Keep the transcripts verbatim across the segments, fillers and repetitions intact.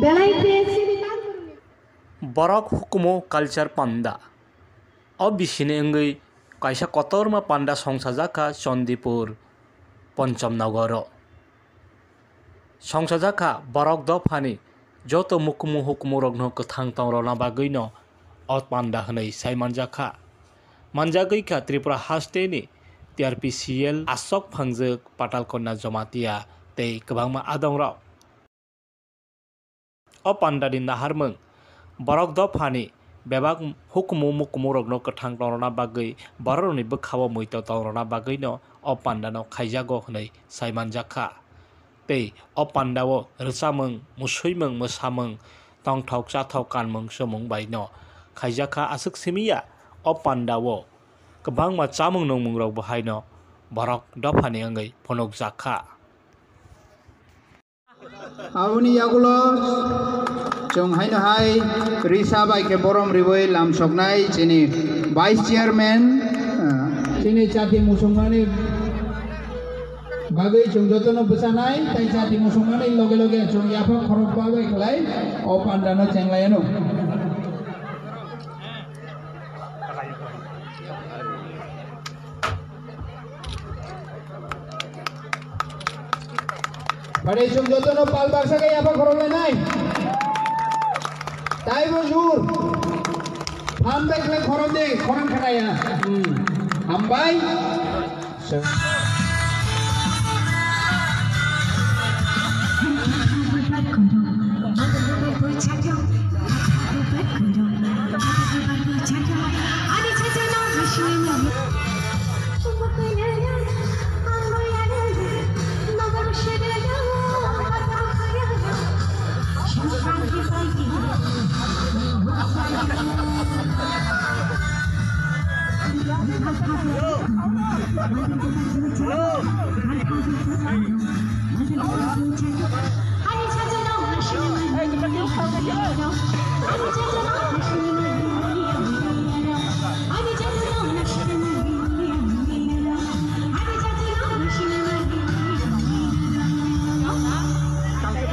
Belai khe sini. Borok hukumu culture panda. O bisini wngwi kaisa kotorma panda songchajak kha Chandipur Ponchamnogoro. Songchajak kha borok dophani joto mukumu hukumu rokno kwthang tongrokna bagwino o panda hwnwi sai manjak kha. Manjagwi kha Tripura hasteni T R P C L, Asok Phangjwk, Patalkonna Jamatia tei kwbangma adongrok. O pandani naharmung borok dophani bebak hukumu mukumu rokno kwthang tongrokna bagwi, bororokni bwkhao muitu tongrokna bagwino o pandano khaijago hwnwi sai manjak kha. Tei o pandao rwchapmung, musuimung, mwsamung, tongthok chathok kanmung chumung baino khaijak kha. Aswk simi ya, o pandao kwbangma chamung nungmung rokbo haino borok dophani wngwi phunukjak kha. Aboni yagulo chwng haino hai risa bai khe borom riwi lamsoknai chini Vice Chairman, ah, chini chati musungmani bagwi chwng jotono bwchanai, tei chati musungmani loge loge chwng yaphak khorokba bai khlai o pandano chenglai anw. Pare chwng jotono pal baksa khe yaphak khorok lainai. Taibo jur. Phan bai khlai khorok de, khorang khanaya. Hmm. Hambai.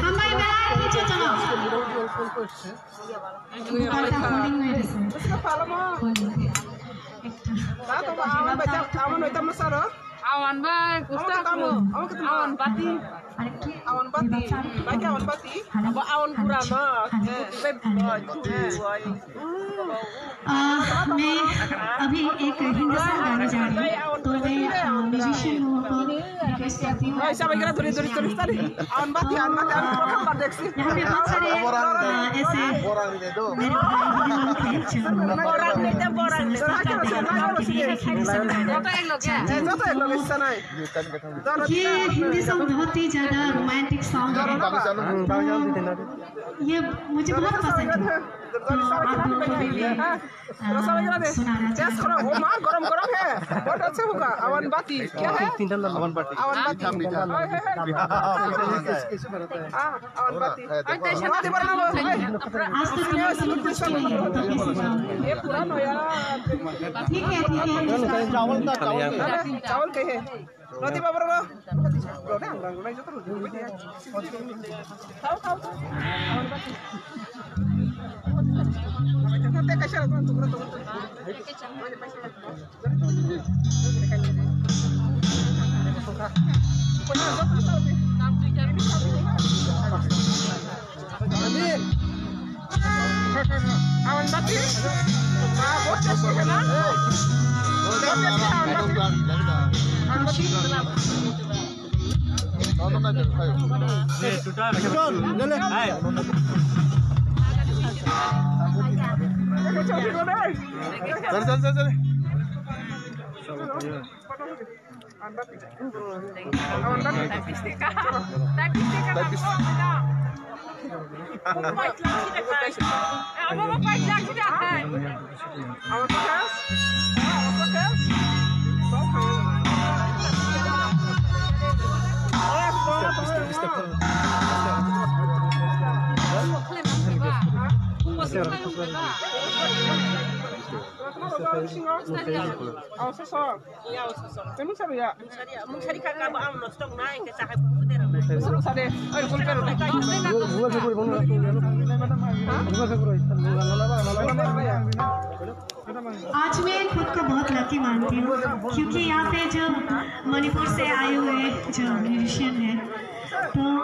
Hambai belai khe jotono. Bubagra holding medicine. Holding. Ekta. Awan bai, awan bati. Awan bati. Abo awan pura no. Awan pura. आ, मैं अभी एक हिंदी सॉन्ग गाने जा रही हूँ, तो मैं, आ, म्यूजिशियन लोगों को रिक्वेस्ट करती हूँ। यहाँ पे बहुत सारे, आ, ऐसे मेरे भाई बहन लोग हैं जो हिंदी सॉन्ग गाने के लिए एक हिंदी सॉन्ग गाने। ये हिंदी सॉन्ग बहुत ही ज्यादा रोमांटिक सॉन्ग है। ये मुझे बहुत पसंद है। तो आप दोनों को भी, हाँ, अ, रसगुल्ला दे। सुनाना चाहते हैं। Taste करो। ओ माँ, गरम गरम है। बहुत अच्छा होगा। अवन बाती। क्या है? अवन बाती। अवन बाती। मीठा, मीठा। हाय, हाय, हाय। हाँ, अवन बाती। हाँ, देखो। आज तो तुम लोग सब कुछ खेले, तो कैसे जाओगे? ये पूरा नया। ठीक है, ठीक है। चावल का, चावल का। चावल के है। Roti ba borok no. Roti ang rang rang joto roti. Khao, khao, khao. Tei kaisa rok tong tong tong. चल, चल, चल, चल। Mungsari kha kha bo ang nosto wngnai, hwnkhe chahai bo phuter wngnai. आज मैं खुद को बहुत लकी मानती हूँ, क्योंकि यहाँ पे जो मणिपुर से आए हुए जो म्यूजिशियन है, तो